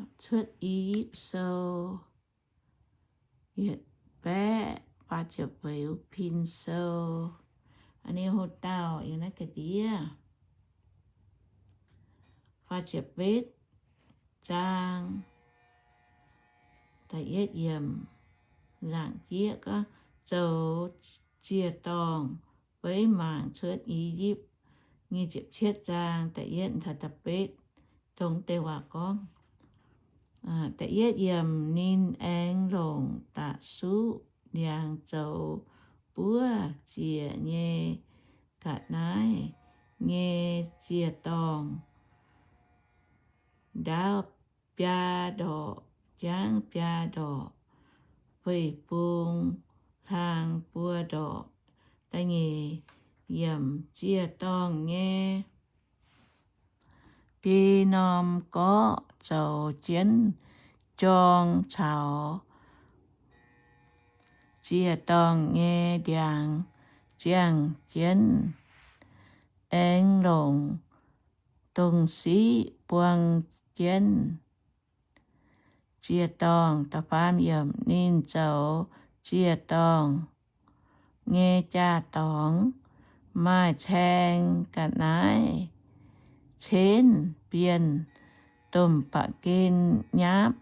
Cuotv I^yipv Sou, yietc baeqv faah ziepc feix Pin Sou. A'hneiv hlo dauh yiem naaiv ga'ndiev. Faah ziepc betv zaang, da'yietv yiemc, nzaangc jieqv gorngv zoux ziec-dorngh beiv mangc cuotv I^yipv. Nyic ziepc cietv zaang da'yietv taux da'betv, dongh deix waac gorngv. Da'yietv yiemc, ninh aengx longc da'suqv ndiangx zoux buov ziec nyei ga'naaiv nyei ziec-dorngh, ndaauv biaa ndorqc, jangv biaa ndorqc, feix bung hlang buo ndorqc. Da'nyeic yiemc, ziec-dorngh nyei biei norm gorqv zoux jienv jorng caux ziec-dorngh nyei ndiangx ziangh jienv, aengx longc dongh siqv buang jienv ziec-dorngh. Da'faam yiemc, ninh zoux ziec-dorngh nyei jaa-dorngx maaih caeng ga'naaiv cenv bienh domh ba'gen nyapv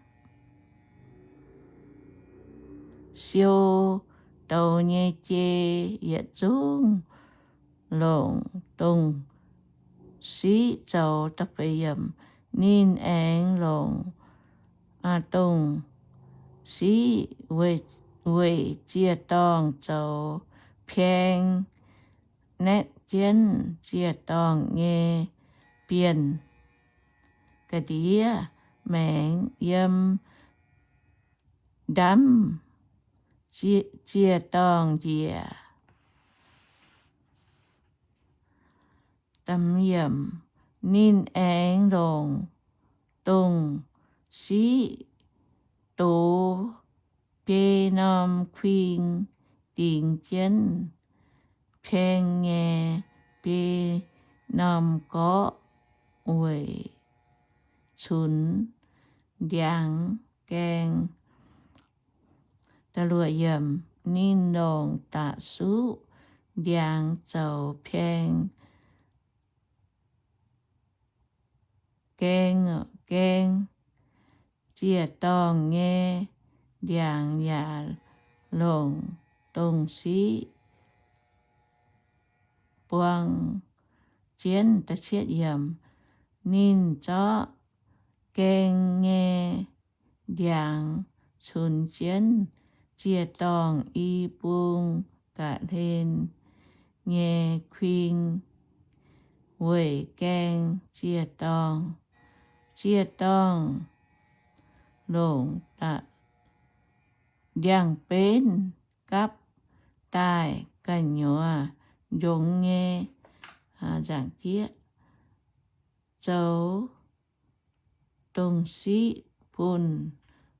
siou douz nyei jei yietc zungv longc dongh siqv zoux. Da'feix yiemc, ninh aengx longc dongh siqv weic ziec-dorngh zoux pieng, naetv jienv ziec-dorngh nyei bienh. Ga'ndiev maengx yiem ndamv ziec-dorngh njiec. Ninh aengx longc dongh siqv dox biei norm kuing dingx jienv pieng nyei biei norm gorqv weic cunx ndiangx gaeng. Ninh longc da'suqv ndiangx zoux pieng gaeng, gaeng. Ziec-dorngh nyei ndiangx yaac longc dongh siqv buang jienv. Ninh zorqv gaeng nyei ndiangx cunx jienv ziec-dorngh i bung ga'hlen nyei kuing weic gaeng ziec-dorngh. Ziec-dorngh longc ndiangx-benv gapv daaih gu'nyuoz njongx nyei nzaangc jieqv zoux dongh siqv bun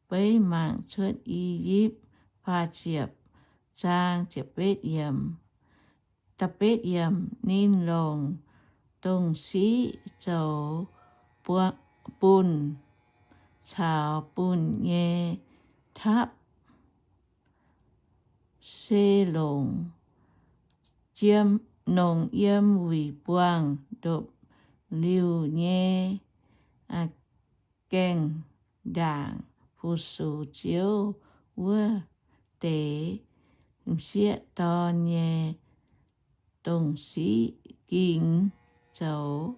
beiv mangc cuotv I^yipv. Faah ziepc zaang ziepc betv yiemc. Da'betv yiemc, ninh longc dongh siqv zoux bunh caux bunh nyei tapv se longc, longc yiem wuic buangh ndopv-liuh nyei gaengh ndaangc fu-sux Ziouv wuov deix m'sieqv dorn nyei dongh siqv gingx zoux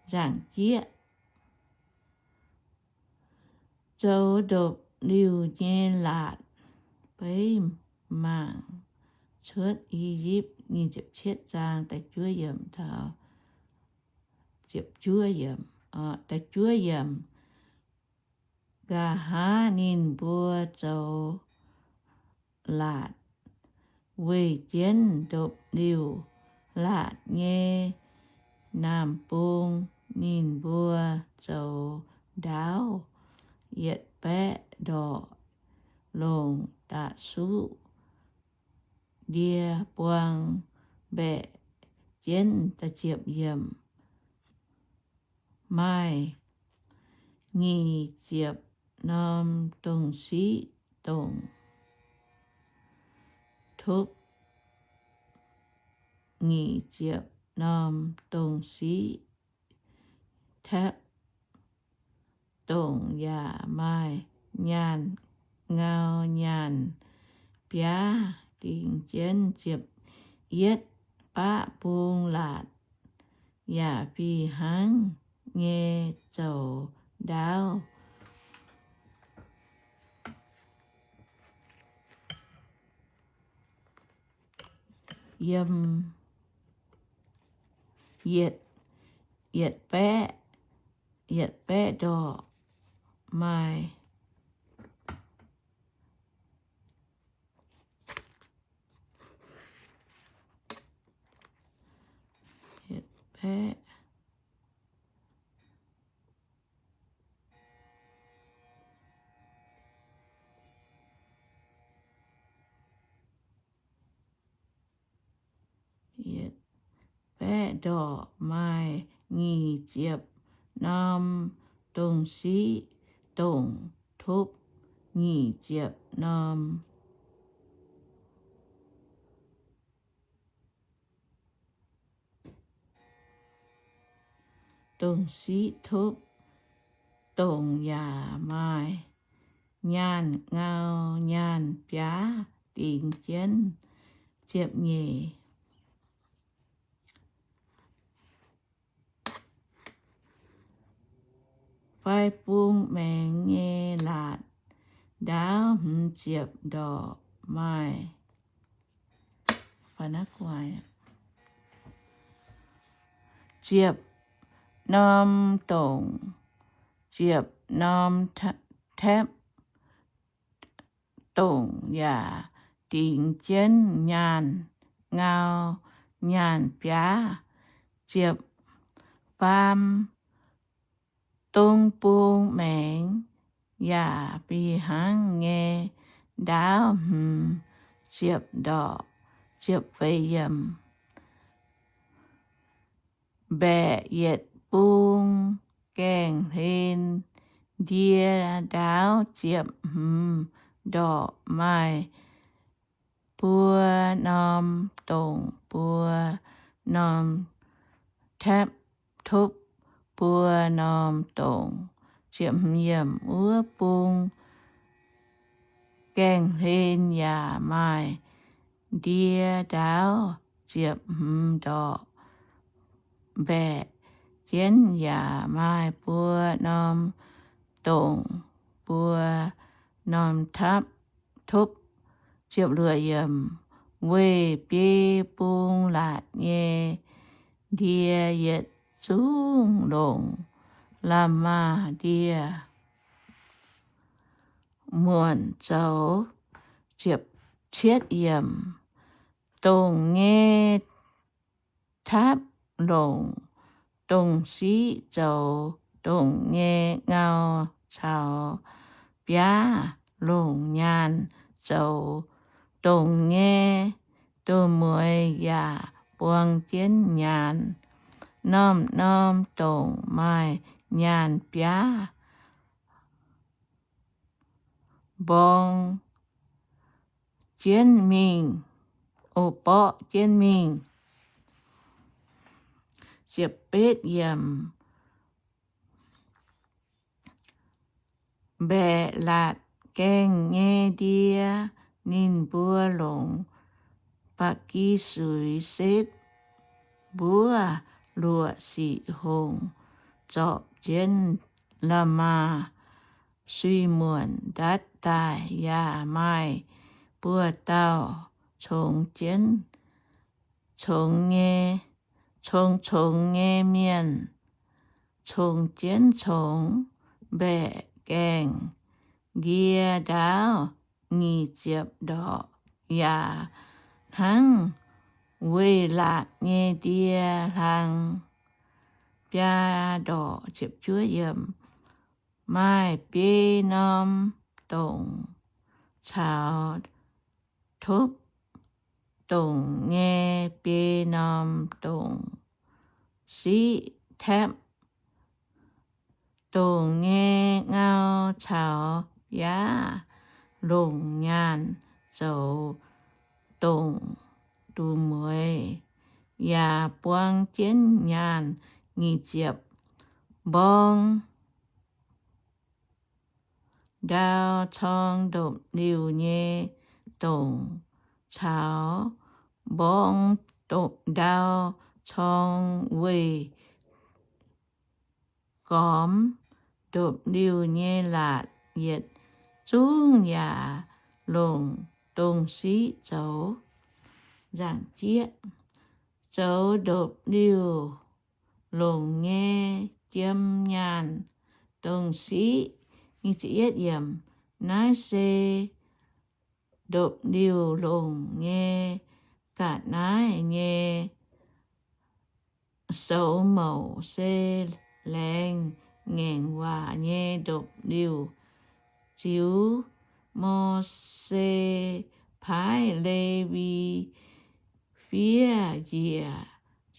nzaangc jieqv, zoux ndopv-liuh nyei laatc beiv mangc cuotv I^yipv. Nyic ziepc cietv zaang da'juov yiemc taux ziepc juov yiemc. Da'juov yiemc, nqa'haav ninh mbuo zoux laatc weih jienv ndopv-liuh laatc nyei naamh bung. Ninh mbuo zoux ndaauv yietc baeqv ndorqc, longc da'suqv ndie buang mbaeqc jienv. Da'ziepc yiemc, maaih nyic ziepc norm dongh siqv dongh topv, nyic ziepc norm dongh siqv tapv, dongh yaac maaih nyaanh ngau nyaanh biaav dingx jienv ziepc yietv baqv bung laatc, yaac fih hnangv nyei zoux ndaauv. Yiem yietc, yietc baeqv, yietc baeqv ndorqc maaih yietc baeqv baeqv ndorqc maaih nyic ziepc norm dongh siqv dongh topv, nyic ziepc norm dongh siqv topv, dongh yaac maaih nyaanh ngau nyaanh biaav dingx jienv ziepc nyeic. Fai bung maengx nyei laatc ndaauv hmz ziepc ndorqc maaih ziepc norm dongc, ziepc norm tapv, dongh yaac dingx jienv nyaanh ngau nyaanh biaav. Ziepc faam, dong bung maengx yaac fih hnangv nyei ndaauv hmz ziepc ndorqc. Ziepc feix yiemc. Mbaeqc yietc bung gaengh hlen ndie ndaauv ziepc hmz ndorqc maaih buo norm dongc, buo norm tapv, topv buo norm dongc. Ziepc hmz yiemc. Wuov bung gaengh hlen yaac maaih ndie ndaauv ziepc hmz ndorqc mbaeqc jienv yaac maaih buo norm dongc, buo norm tapv, topv. Ziepc luoqc yiemc. Weic biei bung laatc nyei ndie yietc zungv longc la'maah ndie muonc zoux. Ziepc cietv yiemc. Dongc nyei tapv longc dongh siqv zoux dongc nyei ngau caux biaav longc nyaanh zoux dongc nyei. Dongh mueiz yaac buang jienv nyaanh. Norm-norm dongc maaih nyaanh biaav mborng jienv mingh, o, borqv jienv mingh. Ziepc betv yiemc. Mbaeqc laatc gaengh nyei ndie, ninh mbuo longc ba'gi suix setv mbuov luoqc siqc hongc zorpc jienv la'maah sui muonc ndatv daaih. Yaac maaih buo dauh congx jienv, congx nyei, congx-congx nyei mienh, congx jienv congx mbaeqc gaengh ndie ndaauv nyic ziepc ndorqc, yaac hnangv weih laatc nyei ndie hlang biaa ndorqc. Ziepc juov yiemc. Maaih biei norm dongc caux topv dongc nyei biei norm dongc siqv tapv caux biaav longc nyaanh zoux dongh duqv mueiz, yaac buang jienv nyaanh. Nyic ziepc, mborng ndau corng ndopv-liuh nyei dongh caux mborng ndau corng weih gormx ndopv-liuh nyei laatc yietc zungv yaac longc dongh siqv zoux. Nzaangc jieqv, zoux ndopv-liuh longc nyei jiem nyaanh dongh siqv. Naaiv se ndopv-liuh longc nyei ga'naaiv nyei soux mouc se laengz ngaengc waac nyei ndopv-liuh. Ziux Mose paaiv Lewi fiev njiec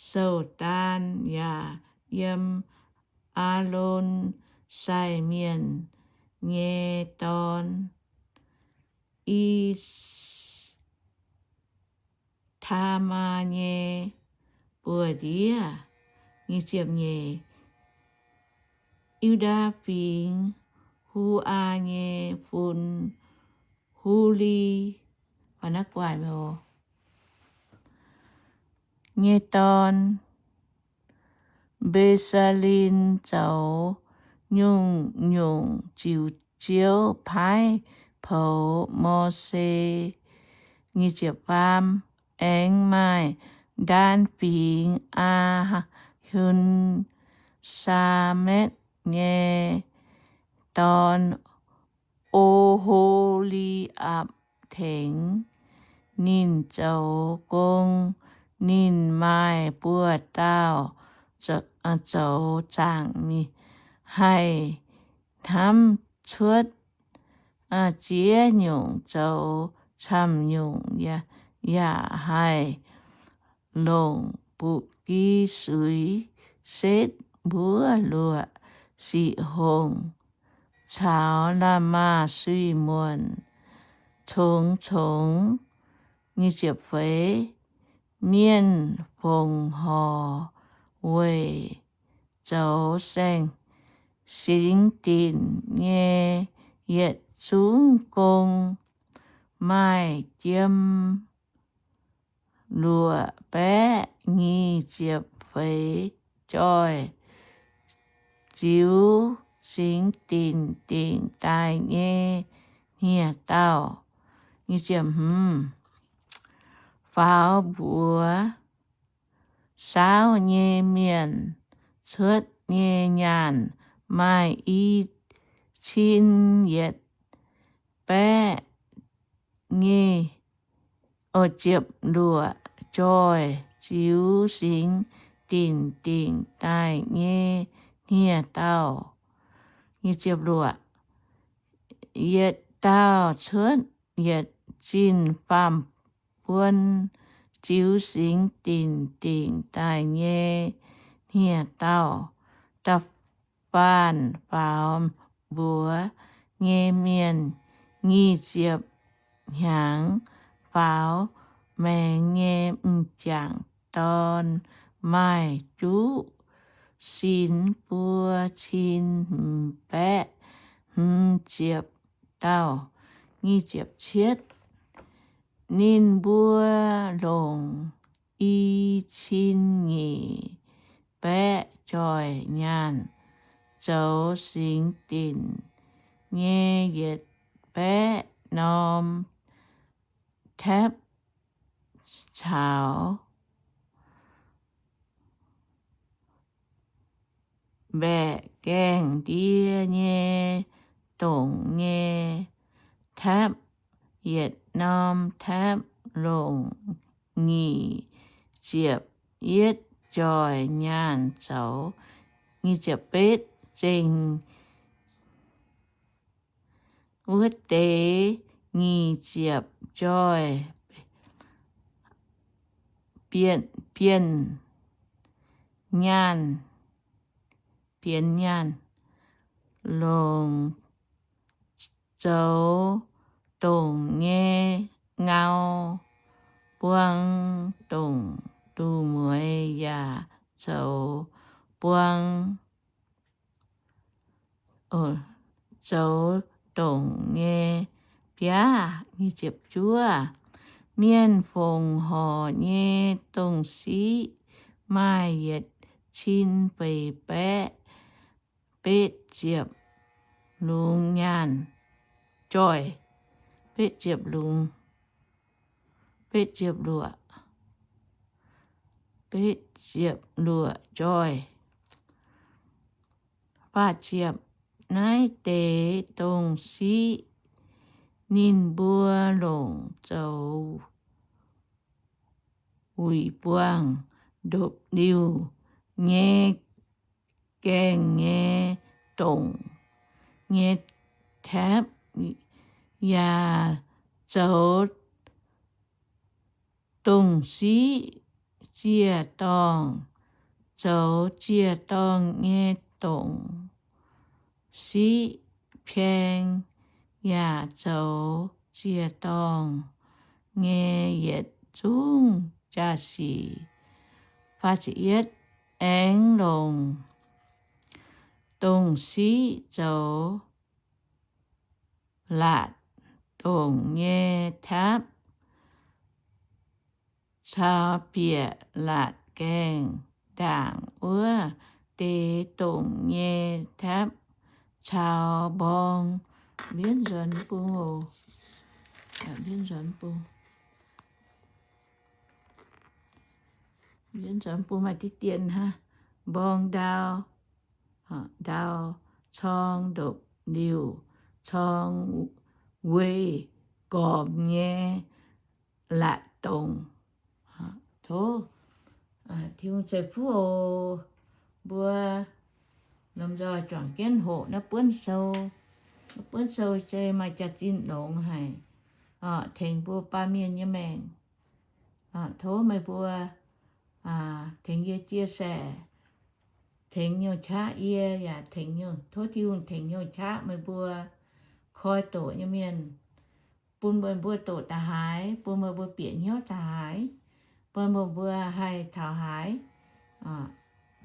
sou daan yaac yiem Aalon sai mienh nyei dorn, I^tamar nyei buoz-ndiev. Yiu^daa Fingx, Hu^aa nyei fun, Huli nyei dorn, Mbe^saa^lin, zoux nyungc-nyungc ziux Ziouv paaiv poux Mose. Aengx maaih Ndaan Fingx, Aa^hun, Saametv nyei dorn, O^ho^li^apc, tengx ninh zoux gong. Ninh maaih buoz-dauh zoux zaangc, haih hnamv cuotv ziex nyungc zoux camv-nyungc, yaac haih longc buqv gi suix setv mbuov luoqc, siqv hongc caux la'maah suiv-muonc congx-congx. Mienh fongc horc weic zoux saeng-singx dinc nyei yietc zungv gong, maaih jiem-luoqc baeqv nyic ziepc feix joih, ziux singx dinc dingc daaih nyei hniev-daauh. Faaux mbuox saauv nyei mienh cuotv nyei nyaanh maaih i cin yietc baeqv nyic ziepc luoqc joih, ziux singx dinc dingc daaih nyei hniev-daauh. Yietc dauh cuotv yietc zinh faam-buon, ziux singx dinc dingc daaih nyei hniev-daauh. Da'faanh faaux mbuox nyei mienh nyic ziepc hnyangx, faaux maengx nyei m'jangc dorn maaih juqv sinx buo cin hmz baeqv hmz ziepc dauh. Ninh mbuo longc i cin nyic baeqv joih nyaanh zoux singx dinc nyei yietc baeqv norm taepv caux mbaeqc gaengh ndie nyei dongc nyei taepv. Yietc norm taepv longc nyic ziepc yietv joih nyaanh zoux. Zengc wuov deix nyic ziepc joih bienh nyaanh, bienh nyaanh, longc zoux dongc nyei ngau buang dongc duqv mueiz yaac zoux buang zoux dongc nyei biaav. Mienh fongc horc nyei dongh siqv maaih yietc cin feix baeqv betv ziepc lungz nyaanh joih, betv ziepc lungz, betv ziepc luoqc, betv ziepc luoqc joih. Faah ziepc, naaiv deix dongh siqv ninh mbuo longc zoux wuic buangh ndopv-liuh nyei gaengh nyei dongc nyei taepv, yaac zoux dongh siqv ziec-dorngh, zoux ziec-dorngh nyei dongc siqv pieng, yaac zoux ziec-dorngh nyei yietc zungv jaa-sic. Aengx longc dongh siqv zoux laatc dongc nyei taepv caux bieqc laatc gaengh ndaangc wuov deix dongc nyei taepv caux mborng. Mbienv nzuonx bung oc. Mbienv nzuonx bung. Mbienv nzuonx bung maaih diqv dien hnangv. Mborng ndau, ndau corng ndopv-liuh, corng weih gormx nyei laatc dongc. Tov Tin-Hungh ceix fuqv oc. Mbuo lomh nzoih juangc jienv hoqc naaiv buonv sou. Naaiv buonv sou se maaih jaax-zinh longx haic, tengx mbuo baamh mienh nyei maengc. Tov meih mbuo tengx yie chia sẻ, tengx nyungc qaqv yie yaac tengx nyungc, tov Tin-Hungh tengx nyungc qaqv meih mbuo koi doqc nyei mienh, bun meih mbuo doqc da'haaix, bun meih mbuo bieqc hnyouv da'haaix, bun meih mbuo haih taux haaix.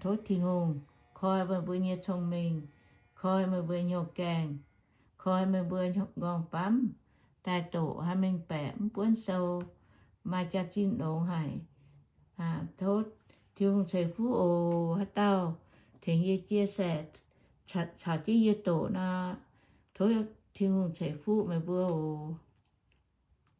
Tov Tin-Hungh koi meih mbuo nyei cong-mengh, koi meih mbuo nyei gaengh, koi meih mbuo nyei nqorngv-famv, daaih doqc haih mengh baeqc mv buonv sou, maaih jaax-zinh longx haic. Tov Tin-Hungh ceix fuqv oc. Haaix dauh tengx yie chia sẻ caux jienv yie doqc nor, tov Tin-Hungh ceix fuqv meih mbuo oc.